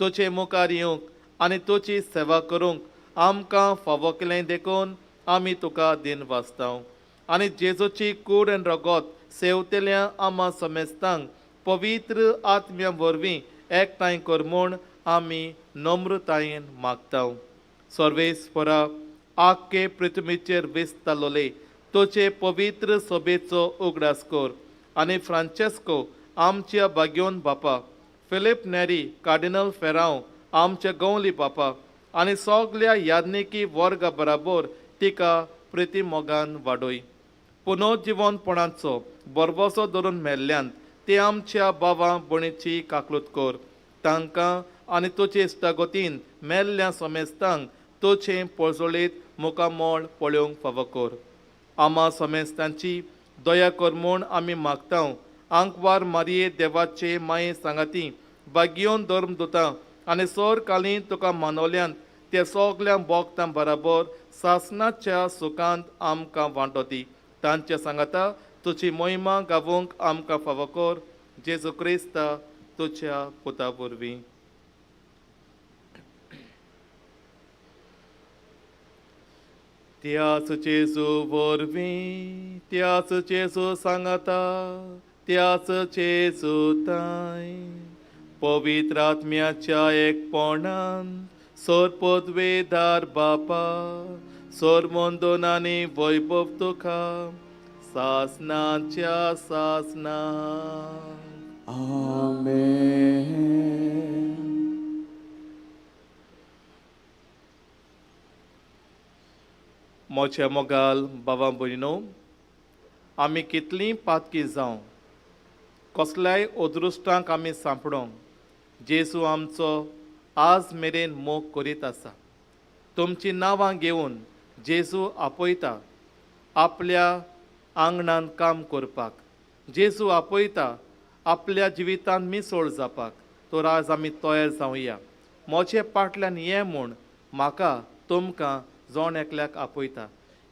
Speaker 4: तुजे मुखार येवंक आनी तुजी सेवा करूंक आमकां फावो केलें देखून आमी तुका दिन वाचता. आनी जेजूची कूड आनी रगत सेवतल्या आमा समेस्तांक पवित्र आत्म्या वरवीं एकठांय कर म्हूण आमी नम्रतायेन मागता. सर्वेस्परा, आख्खे पृथ्वीचेर विस्तारलोले तुजे पवित्र सभेचो उगडास कर आनी फ्रांचेस्को आमच्या बाग्योन बापा, फिलीप नेरी कार्डिनल फेरांव आमच्या गवली बापा आनी सगल्या याज्ञिकी वर्गा बराबर तिका प्रिती मोगान वाडय. पुनर्जिवनपणाचो बरबसो धरून मेल्ल्यान ते आमच्या बाबा भयणीची काकलूत कर, तांकां आनी तुजे इश्टागतीन मेल्ल्या समेस्तांक तुजें पोळजोळीत मुखामळ पळोवंक फावो कर. आमा समेस्तांची दया कर म्हूण आमी मागता. आंकवार मारये देवाचे माये सांगाती बागयोन धर्म दुता आनी सोर कालीन तुका मानवल्यान ते सगल्या बोगतां बराबर सासणाच्या सुखांत आमकां वांटो दी. तांचे सांगाता तुजी मोहिमा गावोवंक आमकां फावो कर, जेजू क्रिस्ता तुज्या पुता वरवीं. त्याच जेजू वरवीं, त्याच जेजू सांगाता, त्याच जेजू ताय पवित्र आत्म्याच्या एकपणान सोरपदवेदार बापा, सोरमंदोन आनी वैभव तुका सासनाच्या सासना.
Speaker 3: आमेन.
Speaker 4: म्हज्या मोगाल बाबा भयणीनो, आमी कितलीं पातकी जावं, कसल्याय अदृश्टांक आमी सांपडोंक, जेजू आमचो आज मेरेन मोग करीत आसा. तुमचीं नांवां घेवन जेजू आपयता आपल्या आंगणान काम करपाक. जेजू आपयता आपल्या जिवितान मिसळ जावपाक. तर आज आमी तयार जावया. म्हजे पाटल्यान ये म्हूण म्हाका तुमकां जण एकल्याक आपयता.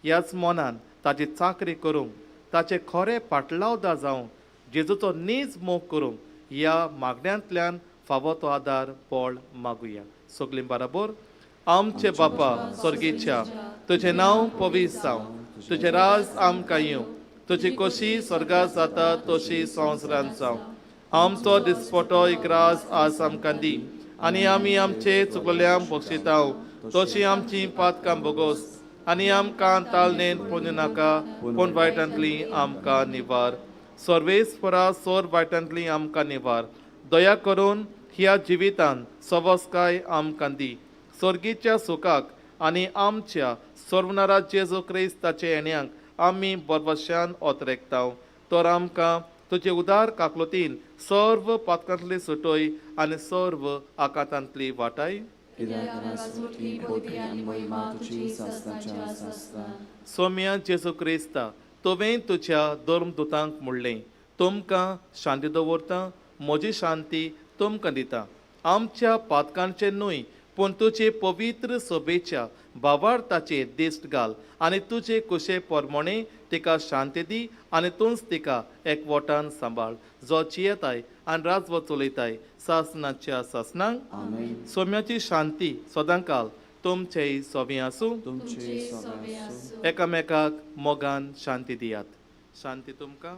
Speaker 4: ह्याच मनान ताजी चाकरी करूंक, ताचे खरे पाटलावदार जावंक, जेजूचो नीज मोग करूंक ह्या मागण्यांतल्यान फावो तो आदार बळ मागुया. सगळीं बराबर. आमचे बापा स्वर्गीच्या, तुजें नांव पवित्र जावं, तुजें राज आमकां येवं, तुजी कशी स्वर्गात जाता तशी संवसारांत जावं. आमचो दिसपटो इकराज आज आमकां दी आनी आमी आमचे चुकल्यांक बक्षिताव तशी आमची पातकां बोगोस आनी आमकां तालनेन पोंदू नाका, पूण वायटांतली आमकां निवार. सर्वेस्परा सोर वायटांतली आमकां निवार. दया करून ह्या जिवितान सवस्काय आमकां दी. स्वर्गीच्या सुखाक आनी आमच्या सर्वनारा जेजू क्रिस्ताचे येण्याक आमी बरवशान ओतरेकताव. तर आमकां तुजे उदार काकलुतीन सर्व पातकांतली सुटय आनी सर्व आकांतांतली वाटाय. सोम्या जेजू क्रिस्ता, तुवें तुज्या धर्मदुतांक म्हणलें, तुमकां शांती दवरता, म्हजी शांती तुमकां दिता. आमच्या पातकांचें न्हय पूण तुजे पवित्र सभेच्या भावार्थाचेर दिश्ट घाल आनी तुजे कुशे परमणे तिका शांती दी आनी तूंच तिका एकवटान सांबाळ, जो जियेताय आनी राजवट चलयताय सासनाच्या सासनांक. सोम्याची शांती सदांकाल तुमचेय सोबी आसूं. एकामेकाक मोगान शांती दियात. शांती तुमकां.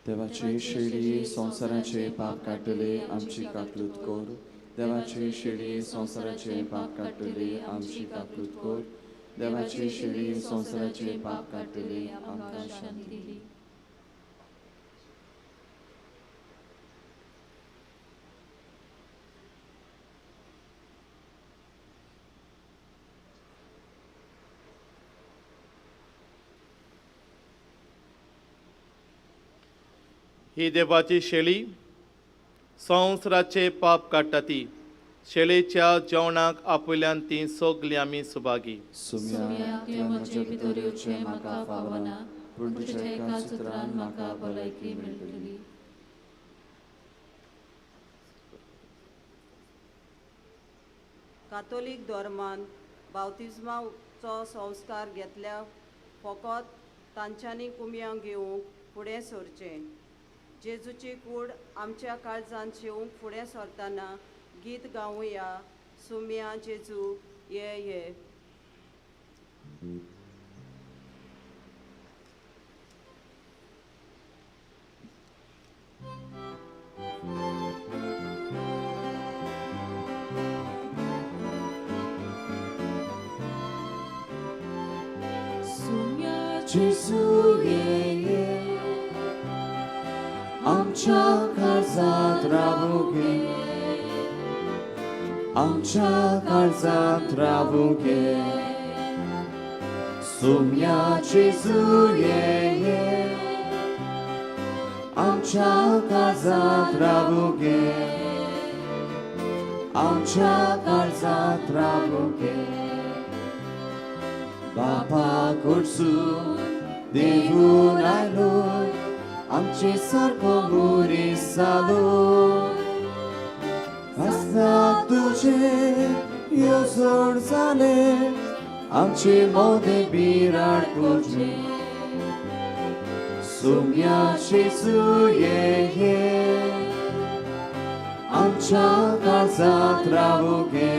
Speaker 3: देवाची शेळी संवसाराचे पाप काडटले आमची काकलूत कर. देवाची शेळी संवसाराचे पाप काडटले आमची काकलूत कर. देवाची शेळी संवसाराचे पाप काडटले आमकां शांती दी.
Speaker 4: ही देवाची शेळी संवसाराचे पाप काडटा ती. शेळेच्या जेवणाक आपल्यान ती सगळीं आमी सुभागी.
Speaker 3: सुम्या, तुवें म्हजे भितर येवचें म्हाका फावना, पूण तुज्या एका सुत्रान म्हाका भलायकी मेळटली.
Speaker 2: कातोलीक धर्मान बावतिज्माचो संस्कार घेतल्या फकत तांच्यांनी कुमयां घेवंक फुडें सरचें. जेजूची कूड आमच्या काळजान शेवंक फुडें सरतना गीत गावया, सुम्या जेजू ये ये.
Speaker 3: सुम्या जेजू ये ये, आमच्या काळजांत रावूंक ये, आमच्या काळजांत रावूंक ये. सुम्या जेजू ये ये, आमच्या काळजांत रावूंक ये, आमच्या काळजांत रावूंक ये. बापा कडसून देवून आयलो, आमचे सारको मनीस जालो. आसना तुजे येवजण जाले, आमचे मोदे बिराड तुजे. सुम्या जेजू ये ये, आमच्या काळजांत रावूंक ये,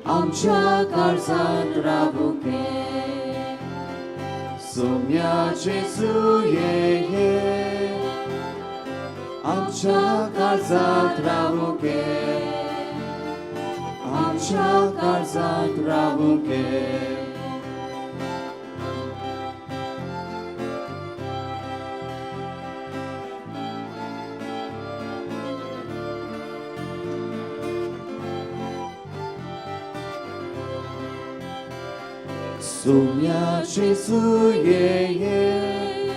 Speaker 3: आमच्या काळजांत रावूंक ये. सुम्या जेजू ये ये, आमच्या काळजांत रावूंक ये, आमच्या काळजांत रावूंक ये. सोम्या जेजू ये ये,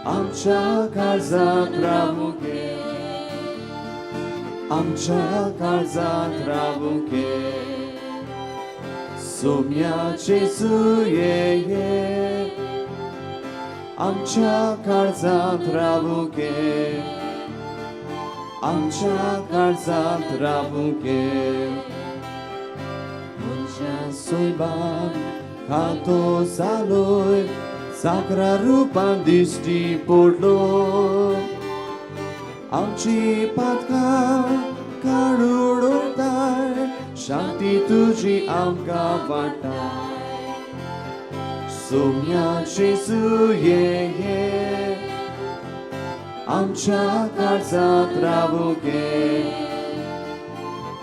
Speaker 3: आमच्या काळजांत रावूंक ये, आमच्या काळजांत रावूंक ये. सोम्या जेजू ये ये, आमच्या काळजांत रावूंक ये, आमच्या काळजांत रावूंक ये. मनशा सोयबान खातो जालोय, साकरा रुपान दिश्टी पडलो, आमची पातकां काडून उडयताय, शांती तुजी आमकां वांट्टाय. सोम्या जेजू ये ये, आमच्या काळजांत रावूंक ये,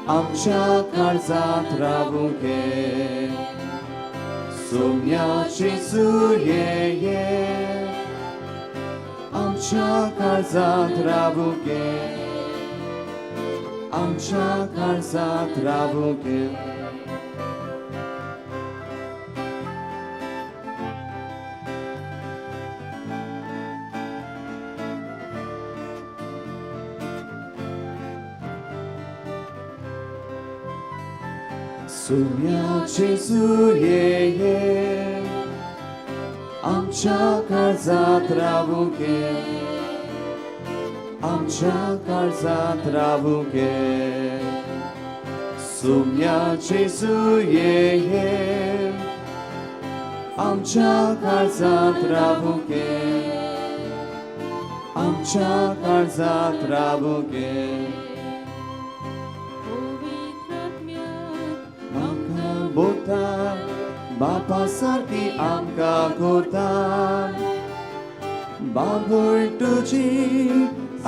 Speaker 3: आमच्या काळजांत रावूंक ये. सोम्या जेजू ये ये, आमच्या काळजांत रावूंक ये, आमच्या काळजांत रावूंक ये. सोम्या जेजू ये ये, आमच्या काळजांत रावूंक ये, आमच्या काळजांत रावूंक ये. सोम्या जेजू ये ये, आमच्या काळजांत रावूंक ये, आमच्या काळजांत रावूंक ये. आमकां बोता बापा सारकी आमकां करता, बाबूय तुजी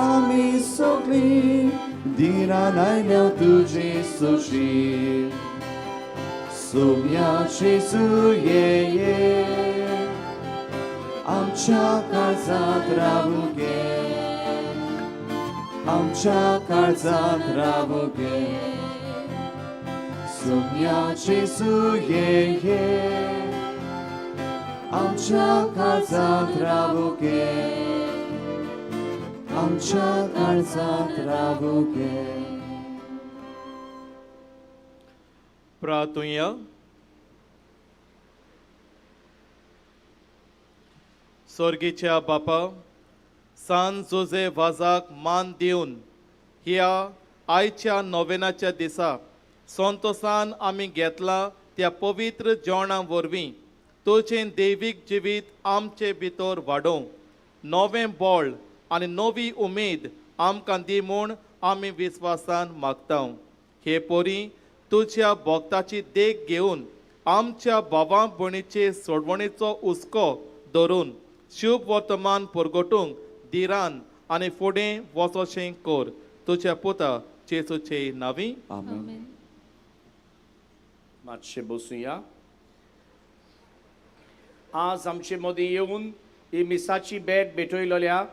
Speaker 3: आमी सगळीं दिरान आयल्या तुजी सुशी. सोम्या जेजू ये ये, आमच्या काळजांत रावूंक ये, आमच्या काळजांत रावूंक ये. सोम्या जेजू ये ये, आमच्या काळजांत रावूंक ये, आमच्या काळजांत रावूंक ये.
Speaker 4: प्रार्थुया. स्वर्गीच्या बापा, सान जोजे वाजाक मान दिवन ह्या आयच्या नोवेनाच्या दिसा संतोसान आमी घेतला त्या पवित्र जेवणा वरवीं तुजें दैवीक जिवीत आमचे भितर वाडोवं, नवें बळ आनी नवी उमेद आमकां दी म्हूण आमी विस्वासान मागता. हे पोरी तुज्या भक्ताची देख घेवन आमच्या भावा भयणीचे सोडवणेचो हुस्को धरून शुभ वर्तमान परगटूंक धिरान आनी फुडें वचोशें कर. तुज्या पुता जेजूचे नांवी
Speaker 3: आमेन.
Speaker 1: मातशें बसुया. आज आमचे मदीं येवन ही मिसाची भेट भेटयलेल्या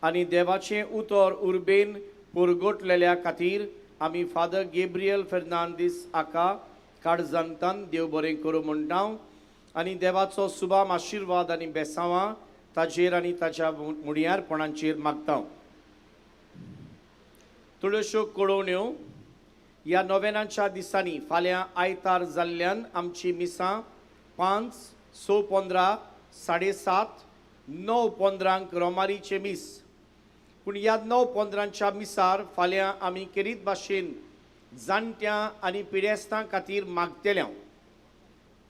Speaker 1: आनी देवाचें उतर उर्बेन पुरगोटलेल्या खातीर आमी फादर गेब्रियल फेर्नांदीस हाका काळजांतान देव बरें करूं म्हणटा आनी देवाचो सुबाम आशिर्वाद आनी बेसांवां ताजेर आनी ताच्या मुणयारपणाचेर मागता. थोड्योश्यो कळोवण्यो. ह्या नोवेनाच्या दिसांनी फाल्यां आयतार जाल्ल्यान आमची मिसां 5, 6:15, 7:30, 9:15 रोमारीचें मीस. पूण ह्या 9:15 मिसार फाल्यां आमी केरीत भाशेन जाणट्यां आनी पिडेस्तां खातीर मागतले.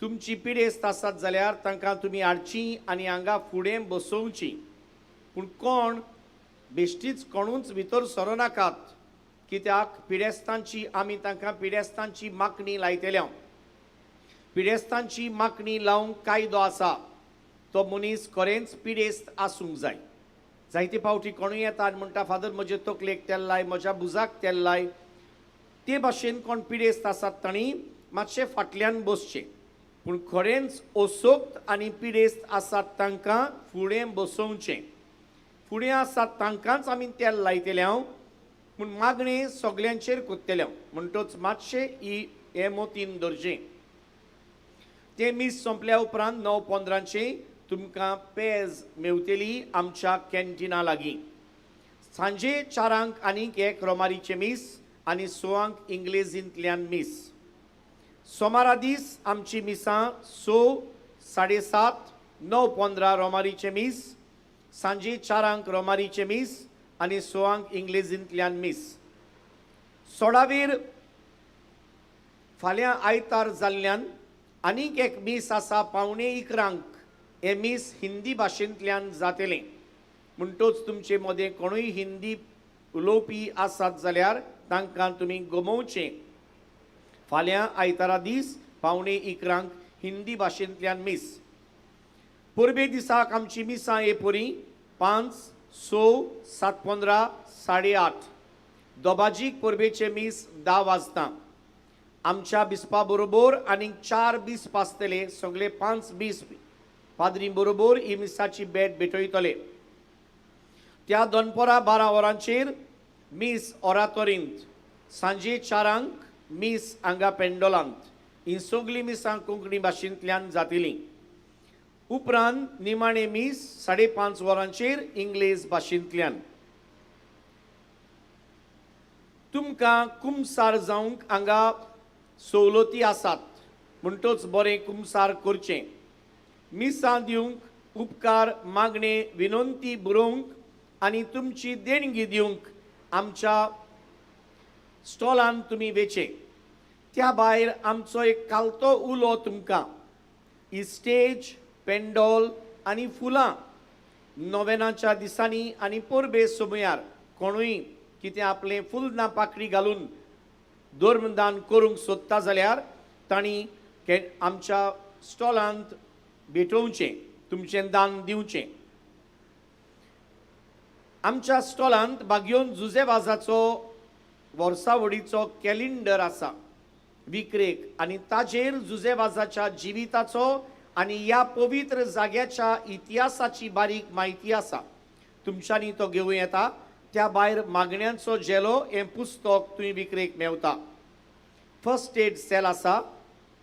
Speaker 1: तुमची पिडेस्त आसात जाल्यार तांकां तुमी हाडची आनी हांगा फुडें बसोवची. पूण कोण बेश्टीच कोणूच भितर सरो नाकात, कित्याक पिडेस्तांची आमी तांकां पिडेस्तांची मागणी लायतले. पिडेस्तांची मागणी लावंक कायदो आसा, तो मनीस खरेंच पिडेस्त आसूंक जाय. जायते फावटी कोणूय येता आनी म्हणटा, फादर म्हजे तकलेक तेल लाय, म्हज्या भुजाक तेल लाय. ते भाशेन कोण पिडेस्त आसात तांणी मातशें फाटल्यान बसचें. पूण खरेंच असोक्त आनी पिडेस्त आसात तांकां फुडें बसोवचें. फुडें आसात तांकांच आमी तेल लायतले हांव, पूण मागणें सगल्यांचेर कोत्तले. म्हणटच मातशें ही हें मोतीन दवरचें. तें मीस सोंपल्या उपरांत 9:15 तुमकां पेज मेवतली आमच्या कॅन्टिना लागीं. सांजे 4 आनीक एक रोमारीचें मीस आनी 6 इंग्लेजींतल्यान मीस. सोमारा दीस आमची मिसां 6, 7:30, 9:15 रोमारीचें मीस, सांजे 4 रोमारीचें मीस आनी 6 इंग्लेजींतल्यान मीस. सोळावीर फाल्यां आयतार जाल्ल्यान आनीक एक मीस आसा 10:45. हें मीस हिंदी भाशेंतल्यान जातलें. म्हणटोच तुमचे मदें कोणूय हिंदी उलोवपी आसात जाल्यार तांकां तुमी गमोवचें. फाल्यां आयतारा दीस 10:45 हिंदी भाशेंतल्यान मीस. परबे दिसाक आमची मिसां हे परी 5, 6, 7:15, 8:30. दोबाजीक परबेचें मीस 10 वाजता. आमच्या बिस्पा बरोबर आनीक 4 बिस्प आसतले. सगळे 5 बिस्प पाद्री बरोबर ही मिसाची भेट भेटयतले. त्या दनपरां 12 वरांचेर मीस ओरातोरींत, सांजे 4 मीस हांगा पेंडोलांत. ही सगळीं मिसां कोंकणी भाशेंतल्यान जातलीं. उपरांत निमाणें मीस 5:30 वरांचेर इंग्लेज भाशेंतल्यान. तुमकां कुमसार जावंक हांगा सवलती आसात, म्हणटोच बरें कुमसार करचें. मिसां दिवंक, उपकार मागणे विनंती बरोवंक आनी तुमची देणगी दिवंक आमच्या स्टॉलान तुमी वेचें. त्या भायर आमचो एक कालतो उलो तुमकां ही स्टेज, पेंडोल आनी फुलां नोवेनाच्या दिसांनी आनी परबे समयार कोणूय कितें आपलें फुलना पाकळी घालून धर्मदान करूंक सोदता जाल्यार तांणी आमच्या स्टॉलांत भेटोवचें, तुमचें दान दिवचें. आमच्या स्टॉलांत बागयोन जुजे वाजाचो वर्सावडीचो कॅलेंडर आसा विक्रेक आनी ताजेर जुजे वाजाच्या जिविताचो आनी ह्या पवित्र जाग्याच्या इतिहासाची बारीक म्हायती आसा. तुमच्यांनी तो घेवं येता. त्या भायर मागण्यांचो झेलो हें पुस्तक तुवें विक्रेक मेवता. फर्स्ट एड सेल आसा,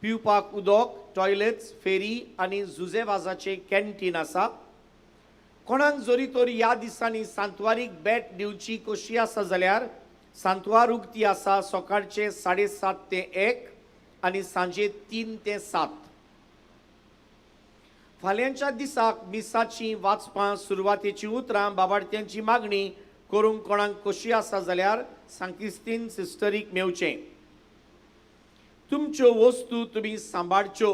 Speaker 1: पिवपाक उदक, टॉयलेट्स, फेरी आनी जुजे वाजाचें कॅन्टीन आसा. कोणाक जरी तर ह्या दिसांनी सांतवारीक भेट दिवची कशी आसा जाल्यार सांतवार उगती आसा सकाळचे 7:30 ते 1 आनी सांजे 3 ते 7. फाल्यांच्या दिसाक मिसाची वाचपां, सुरवातेची उतरां, बाबाडत्यांची मागणी करूंक कोणाक कशी आसा जाल्यार सांकिस्तीन सिस्टरीक मेवचें. तुमच्यो वस्तू तुमी सांबाळच्यो,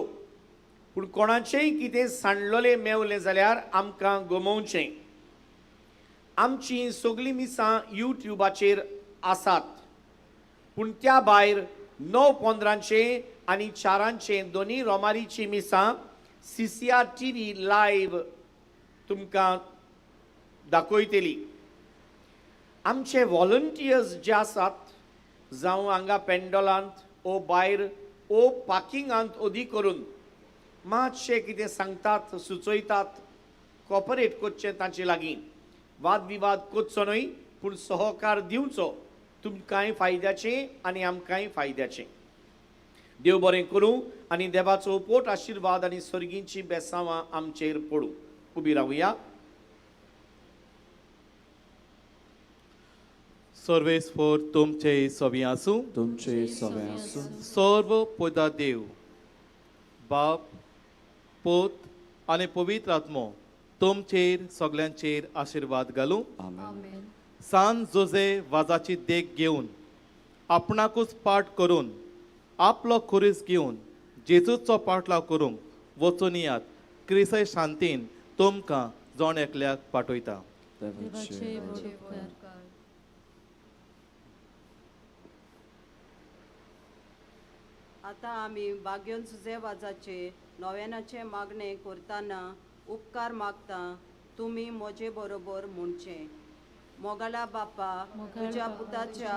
Speaker 1: पूण कोणाचेंय कितें सांडलोलें मेवलें जाल्यार आमकां गमोवचें. आमचीं सगळीं मिसां यूट्यूबाचेर आसात, पूण त्या भायर 9:15 आनी 4 दोनी रोमारीचीं मिसां CCR TV live तुमकां दाखयतली. आमचे वॉलंटियर्स जे आसात, जावं हांगा पेंडोलांत ओ भायर ओ पार्किंगांत अदी करून मातशें कितें सांगतात, सुचयतात, कॉपरेट करचें तांचे लागीं. वाद विवाद करचो न्हय, पूण सहकार दिवचो. तुमकांय फायद्याचें आनी आमकांय फायद्याचें. देव बरें करूं आनी देवाचो पोट आशिर्वाद आनी सर्गींची बेसांवां आमचेर पडूं. उबी रावया.
Speaker 4: सर्वेस्पोर तुमचे सवी आसूं,
Speaker 3: तुमचे सवे आसूं.
Speaker 4: सर्व पदा देव बाप, पोत आनी पवित्र आत्मो तुमचेर सगल्यांचेर आशिर्वाद घालूं.
Speaker 3: आमेन.
Speaker 4: सान जोजे वाजाची देख घेवन आपणाकूच पाठ करून आपलो खुरीस घेवन जेजूचो पाठलाव करूंक वचून येयात. क्रिसय शांतीन तुमकां जण एकल्याक पाठयता.
Speaker 3: देवाचे
Speaker 8: व्हड उपकार.
Speaker 2: आतां आमी बागयोन जुजे वाजाचे नोवेनाचे मागणें करतना उपकार मागता, तुमी म्हजे बरोबर म्हणचें. मोगाळा बापा, तुज्या पुताच्या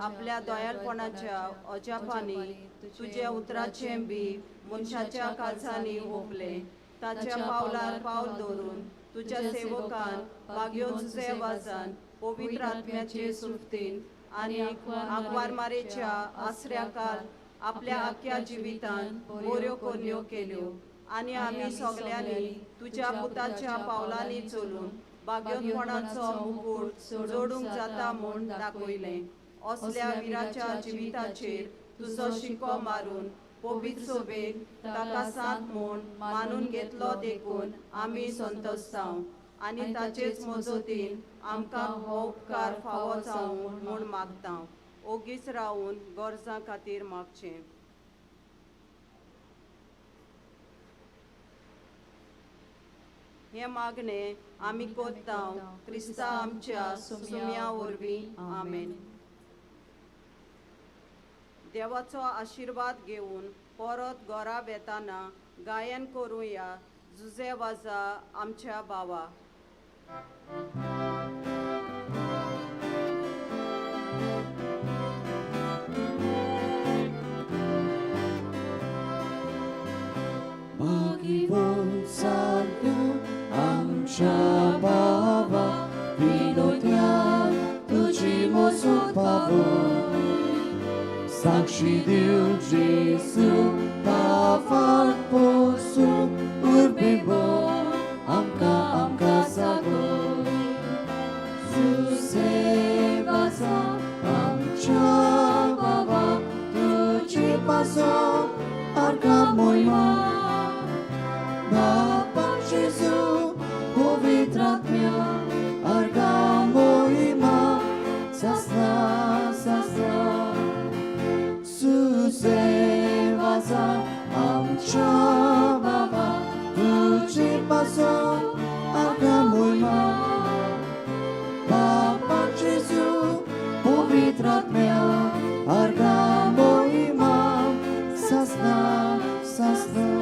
Speaker 2: आपल्या दयाळपणाच्या अजापांनी तुज्या उतराचें बी मनशाच्या काळजांनी ओंपलें. ताच्या पावलार पावल दवरून तुज्या सेवकान बागयोन जुजे वाजान पवित्र आत्म्याचे सुफ्तीन आनी आंकवार मारेच्या आसऱ्याकाल आपल्या आख्या जिवितान बऱ्यो करण्यो केल्यो आनी आमी सगल्यांनी तुज्या पुताच्या पावलांनी चलून भाग्यपणाचो मुकूट जोडूंक जाता म्हूण दाखयलें. असल्या विराच्या जिविताचेर तुजो शिको मारून पवित्र सोबेन ताका सांत म्हूण मानून घेतलो देखून आमी संतोशतांव आनी ताचेच मजतीन आमकां हो उपकार फावो जावं म्हूण मागता. ओगीच रावून गरजां खातीर मागचें. हें मागणें आमी कोत्ता क्रिस्ता आमच्या सुम्या वरवीं. आमेन. देवाचो आशिर्वाद घेवन परत घरा वेताना गायन करुया जुजे वाजा आमच्या भावा.
Speaker 3: आमच्या बाबा विनोद्यान तुजी मोजून पावो साक्षी दिव जेसू ताफाट पोसू उर्बेबो आमकां आमकां सागो जुजे वाजा आमच्या बाबा तुजी पासो आरका मोयमा बापा जेजू पवित्र आत्म्या अर्गा मोहिमा सासना सासना सुसे वाजा आमच्या बाबा तुझे पासो अर्गा मोहिमा बापा जेजू पवित्र आत्म्या अर्गा मोहिमा सासना सासना.